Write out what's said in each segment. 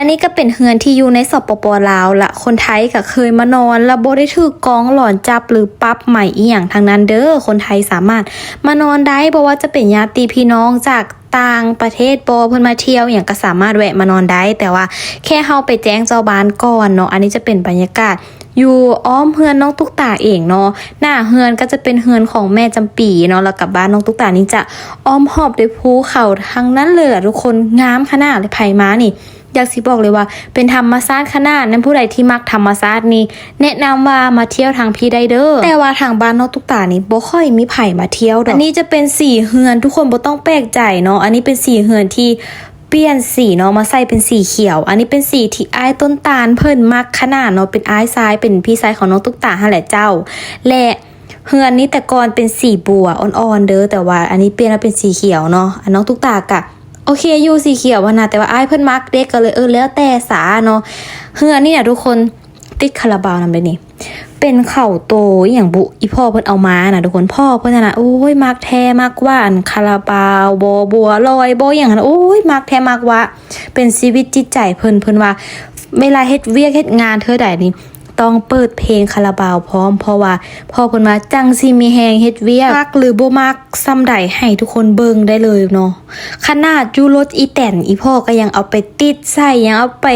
ອັນນີ້ກໍເປັນເຮືອນທີ່ຢູ່ໃນ ສປປ ລາວ ລະຄົນໄທກໍເຄີຍມານອນ ລະບໍ່ໄດ້ຖືກກອງຫຼອນຈັບ ຫຼື ປັບໃໝອີ່ຫຍັງທັງນັ້ນເດີ້. ຄົນໄທສາມາດມານອນໄດ້ ບໍ່ວ່າຈະເປັນຍາດຕິພີ່ນ້ອງຈາກຕ່າງປະເທດບໍ ເພິ່ນມາທ່ຽວຫຍັງກໍສາມາດແວະມານອນໄດ້ ແຕ່ວ່າແຄ່ເຮົາໄປແຈ້ງເຈົ້າບ້ານກ່ອນເນາະ. ອັນນີ້ຈະເປັນບັນຍາກາດຢູ່ອ້ອມເຮືອນນ້ອງຕຸກຕາເອງເນາະ. ໜ້າເຮືອນກໍຈະເປັນເຮືອນຂອງແມ່ຈຳປີເນາະ ລະກະບ້ານນ້ອງຕຸກຕານີ້ຈະອ້ອມຮອບດ້ວຍພູເຂົາທັງນັ້ນເລີຍລະທຸກຄົນ. ງາມຂະໜາດເລີຍ ໃຜມານີ້ ຢາກຊິບອກເລີຍວ່າເປັນທຳມະຊາດຂະໜາດ. ແມ່ນຜູ້ໃດທີ່ມັກທຳມະຊາດນີ້ ແນະນຳວ່າມາທ່ຽວທາງພີ້ໄດ້ເດີ້. ແຕ່ວ່າທາງບ້ານນ້ອງຕຸກຕານີ້ບໍ່ຄ່ອຍມີໃຜມາທ່ຽວດອກ. ອັນນີ້ຈະເປັນສີເຮືອນ ທຸກຄົນບໍ່ຕ້ອງແປກໃຈເນາະ. ອັນນີ້ເປັນສີເຮືອນທີ່ປ່ຽນສີເນາະ ມາໃສ່ເປັນສີຂຽວ. ອັນນີ້ເປັນສີທີ່ອ້າຍຕົ້ນຕານເພິ່ນມັກຂະໜາດເນາະ ເປັນອ້າຍຊາຍ ເປັນພີ່ຊາຍຂອງນ້ອງຕຸກຕາຫັ້ນແຫຼະເຈົ້າ. ແລະ ເຮືອນນີ້ແຕ່ກ່ອນເປັນສີບົວອ່ອນໆເດີ້ ແຕ່ວ່າອັນນີ້ປ່ຽນມາເປັນສີຂຽວເນາະ. ອັນນ້ອງຕຸກຕາກະໂອເຄຢູ່ສີຂຽວຫັ້ນນະ ແຕ່ວ່າອ້າຍເພິ່ນມັກເດ້ ກໍເລີຍ ເອີ ແລ້ວແຕ່ສາເນາະ. ເຮືອນນີ້ນະທຸກຄົນ ຕິດຄາລາບາວນຳເດ້ນີ້ ເປັນເຂົ້າໂຕອີ່ຫຍັງບຸ ອີ່ພໍ່ເພິ່ນເອົາມານະທຸກຄົນ. ພໍ່ເພິ່ນຫັ້ນນະ ໂອ້ຍ ມັກແທ້ມັກວ່າ ອັນຄາລາບາວບໍ ບົວລອຍບໍ ອີ່ຫຍັງຫັ້ນ ໂອ້ຍ ມັກແທ້ມັກວ່າ ເປັນຊີວິດຈິດໃຈເພິ່ນ. ເພິ່ນວ່າເວລາເຮັດວຽກເຮັດງານເທື່ອໃດນີ້ ຕ້ອງເປີດເພງຄາລາບາວພ້ອມ ເພາະວ່າພໍ່ເພິ່ນວ່າຈັ່ງຊິມີແຮງເຮັດວຽກ. ມັກຫຼືບໍ່ມັກສ່ຳໃດ ໃຫ້ທຸກຄົນເບິ່ງໄດ້ເລີຍເນາະ. ຂະໜາດຢູ່ລົດອີແຕນ ອີ່ພໍ່ກໍຍັງເອົາໄປຕິດໃສ່ ຍັງເອົາໄປ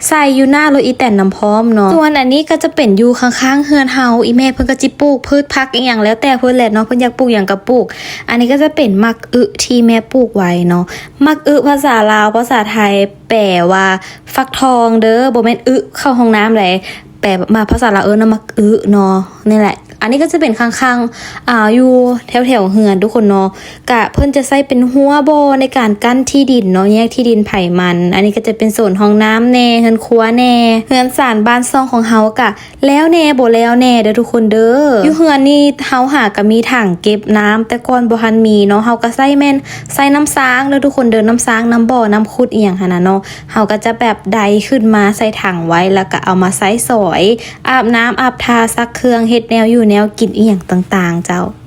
ໃສ່ຢູ່ໜ້າລົດອີແຕນນຳພ້ອມເນາະ. ສ່ວນອັນນີ້ກໍຈະເປັນຢູ່ຂ້າງໆເຮືອນເຮົາ ອີ່ແມ່ເພິ່ນກໍຊິປູກພືດຜັກອີ່ຫຍັງແລ້ວແຕ່ເພິ່ນແຫຼະເນາະ ເພິ່ນຢາກປູກຫຍັງກໍປູກ. ອັນນີ້ກໍຈະເປັນໝາກອຶທີ່ແມ່ປູກໄວ້ເນາະ. ໝາກອຶພາສາລາວ ພາສາໄທ ແປວ່າຟັກທອງເດີ້ ບໍ່ແມ່ນອຶເຂົ້າຫ້ອງນ້ຳໃດ. ແປມາພາສາລາວເອີ້ນວ່າໝາກອຶເນາະ. ນີ້ແຫຼະ ອັນນີ້ກໍຈະເປັນຂ້າງໆ ອ່າ ຢູ່ແຖວໆເຮືອນທຸກຄົນເນາະ. ກະເພິ່ນຈະໃຊ້ເປັນຮົ້ວບໍ່ໃນການກັ້ນທີ່ດິນເນາະ ແຍກທີ່ດິນໃຜມັນ. ອັນນີ້ກໍຈະເປັນໂຊນຫ້ອງນ້ຳແດ່ ເຮືອນຄົວແດ່ ເຮືອນຊານບ້ານຊ່ອງຂອງເຮົາກະ ແລ້ວແດ່ບໍ່ແລ້ວແດ່ເດີ້ທຸກຄົນເດີ້. ຢູ່ເຮືອນນີ້ເຮົາຫາກະມີຖັງເກັບນ້ຳ ແຕ່ກ່ອນບໍ່ທັນມີເນາະ ເຮົາກະໃຊ້ແມ່ນໃຊ້ນ້ຳຊາງເດີ້ທຸກຄົນເດີ້ ນ້ຳຊາງ ນ້ຳບໍ່ ນ້ຳຂຸດອີ່ຫຍັງຫັ້ນນະເນາະ. ເຮົາກະຈະແບບໄດຂຶ້ນມາໃສ່ຖັງໄວ້ ລະກະເອົາມາໃຊ້ສອຍ ອາບນ້ຳອາບທ່າ ຊັກເຄື່ອງ ເຮັດແນວຢູ່ແນວກິນອີ່ຫຍັງຕ່າງໆເຈົ້າ.